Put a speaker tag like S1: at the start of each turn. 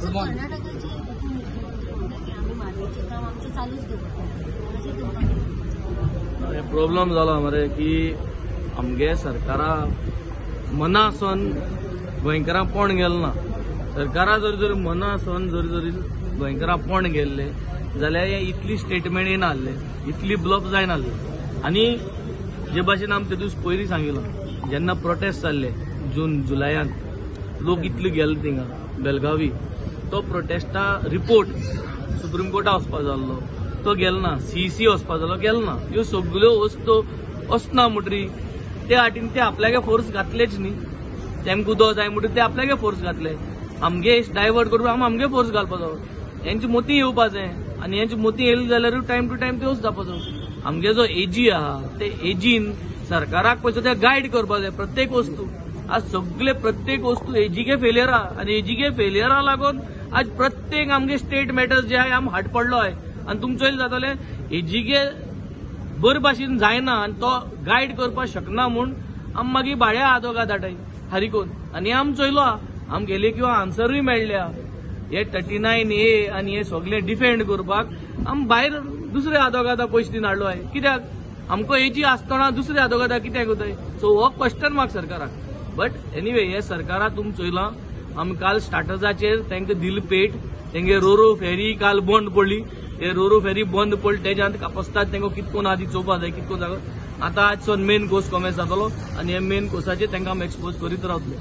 S1: कर्नाटकाचे उपमुख्यमंत्री म्हणटा की आमी म्हादयचें काम आमचें चालूच दवरता, अशें तुमकां कितें?
S2: हे प्रॉब्लम जाला मरे की आमगे सरकारा मना आसून गोंयकारां पोण गेल ना. सरकारा जर जर मना आसून जर जरी गोंयकारां पोण गेल्ले जाल्यार हे इतली स्टेटमेंट येनासले, इतली ब्लफ जायनासले. आनी जे भाशेन आमी ते दीस पयलीं सांगिल्लो, जेन्ना प्रोटेस्ट जाल्ले जून जुलयान लोक इतले गेले थिंगा बेलगावी, तो प्रोटेस्टा रिपोर्ट सुप्रीम कोर्टा वचपा जाल्लो तो गेलो ना, सीसी वचपा जालो गेलो ना. ह्यो सगल्यो वस्तू वचना म्हणटरी ते हाटीन ते आपल्यागे फोर्स घातलेच न्ही. तेमकां उदक जाय म्हणटरी ते आपल्यागे फोर्स घातले. आमगे डायवर्ट करून आमी आमगे फोर्स घालपाचो, हेंचे मोती येवपा जाय. आनी हेंचे मोती येयले जाल्यारूय टायम टू टायम त्योच जावपाचो. आमगे जो एजी आहा ते एजीन सरकाराक पयसो ते गायड करपा जाय प्रत्येक वस्तू. आज सगळे प्रत्येक वस्तू एजीके फेलियर आहा आनी एजीके फेलियरा लागून आज प्रत्येक आमगे स्टेट मॅटर्स जे आहा आम हाट पडलो आहे. आनी तुमचो जातले एजीके बरे भाशेन जायना आनी तो गायड करपाक शकना म्हूण आम मागीर भाड्या आदोगा धाटाय हारिकोन. आनी आम चोयलो आहा आम गेले किंवा आन्सरूय मेळ्ळ्या हे 39A आनी हे सगळे डिफेंड करपाक आम भायर दुसरे आदोगादा पयशे दिवन हाडलो आहे. कित्याक आमकां एजी आसतना दुसरे आदोगादा कित्याक वताय? सो हो क्वेश्चन मार्क सरकाराक. बट एनिवे हे सरकारा तुम चोयलां आमी काल स्टार्टर्साचेर तांकां दिल पेट, तेंगे रोरो फेरी काल बंद पडली. ते रोरो फेरी बंद पडली तेज्यान कापस्तात तांकां कितकोन आदी चोवपा जाय कितकोन जागो. आतां आज सोन मेन कोर्स कॉमेस जातलो आनी हे मेन कोर्साचेर तांकां आमी एक्सपोज करीत रावतले.